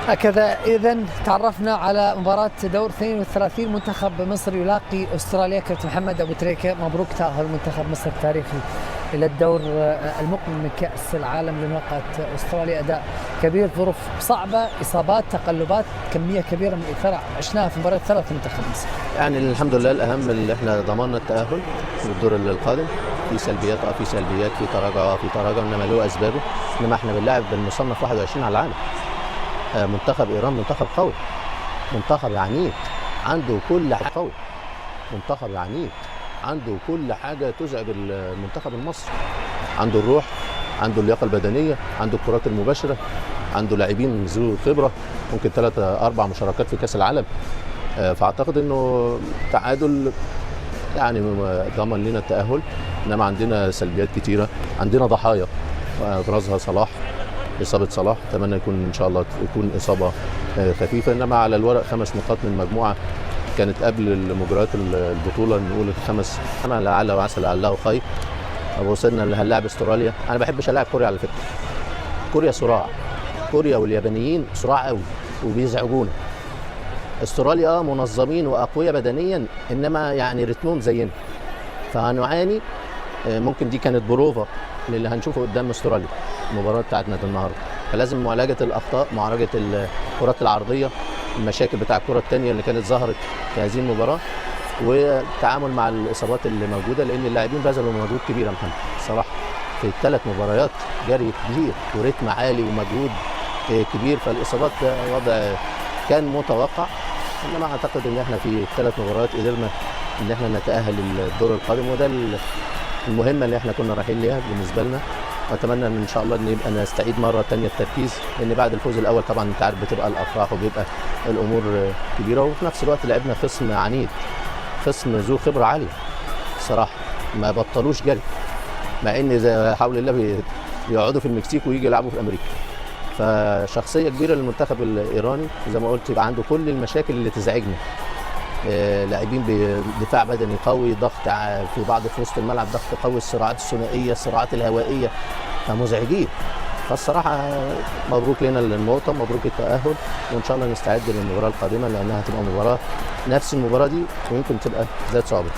هكذا اذا تعرفنا على مباراة دور 32، منتخب مصر يلاقي استراليا. كابتن محمد ابو تريكه، مبروك تاهل منتخب مصر التاريخي الى الدور المقبل من كاس العالم لملاقاه استراليا. اداء كبير، ظروف صعبه، اصابات، تقلبات، كمية كبيرة من الاثارة عشناها في مباراة ثلاث منتخب مصر. يعني الحمد لله، الاهم اللي احنا ضمننا التاهل للدور القادم. في سلبيات، في سلبيات، في تراجع، في تراجع، انما له اسبابه. انما احنا بنلعب بالمصنف 21 على العالم. منتخب ايران منتخب قوي، منتخب عنيد، عنده كل حاجة قوي، منتخب عنيد، عنده كل حاجة تزعج المنتخب المصري. عنده الروح، عنده اللياقة البدنيه، عنده الكرات المباشره، عنده لاعبين ذو خبره، ممكن ثلاثة اربع مشاركات في كاس العالم. فاعتقد انه تعادل يعني ضمن لنا التاهل، انما عندنا سلبيات كتيره، عندنا ضحايا ابرزها صلاح، اصابه صلاح. اتمنى يكون ان شاء الله يكون اصابه خفيفه. انما على الورق 5 نقاط من مجموعة كانت قبل مباريات البطولة نقول الخمس، انا لعل وعسى لعله خير. وصلنا هنلاعب استراليا. انا ما بحبش العب كوريا على فكرة، كوريا صراع، كوريا واليابانيين صراع قوي وبيزعجونا. استراليا منظمين واقوياء بدنيا، انما يعني رتمهم زينا، فهنعاني. ممكن دي كانت بروفا للي هنشوفه قدام استراليا، المباراة بتاعتنا النهارده. فلازم معالجة الاخطاء، معالجة الكرات العرضيه، المشاكل بتاع الكره الثانية اللي كانت ظهرت في هذه المباراه، والتعامل مع الاصابات اللي موجوده، لان اللاعبين بذلوا مجهود كبير يا محمد الصراحة في الثلاث مباريات، جري كبير وريتم عالي ومجهود كبير. فالاصابات ده وضع كان متوقع، انما اعتقد ان احنا في الثلاث مباريات قدرنا ان احنا نتاهل للدور القادم، وده المهمة اللي احنا كنا رايحين ليها بالنسبة لنا. واتمنى ان شاء الله ان يبقى نستعيد مرة ثانية التركيز، لان بعد الفوز الاول طبعا انت عارف بتبقى الافراح وبيبقى الامور كبيره، وفي نفس الوقت لعبنا خصم عنيد، خصم ذو خبره عالية الصراحه، ما بطلوش جري، مع ان زي حول الله بيقعدوا في المكسيك ويجي يلعبوا في امريكا. فشخصيه كبيرة للمنتخب الايراني، زي ما قلت يبقى عنده كل المشاكل اللي تزعجنا، لاعبين بدفاع بدني قوي، ضغط في بعض في وسط الملعب، ضغط قوي، الصراعات الثنائية، الصراعات الهوائيه، فمزعجين. فالصراحه مبروك لنا النقطه، مبروك التاهل، وان شاء الله نستعد للمباراة القادمة، لانها هتبقى مباراة نفس المباراة دي ويمكن تبقى ذات صعوبة.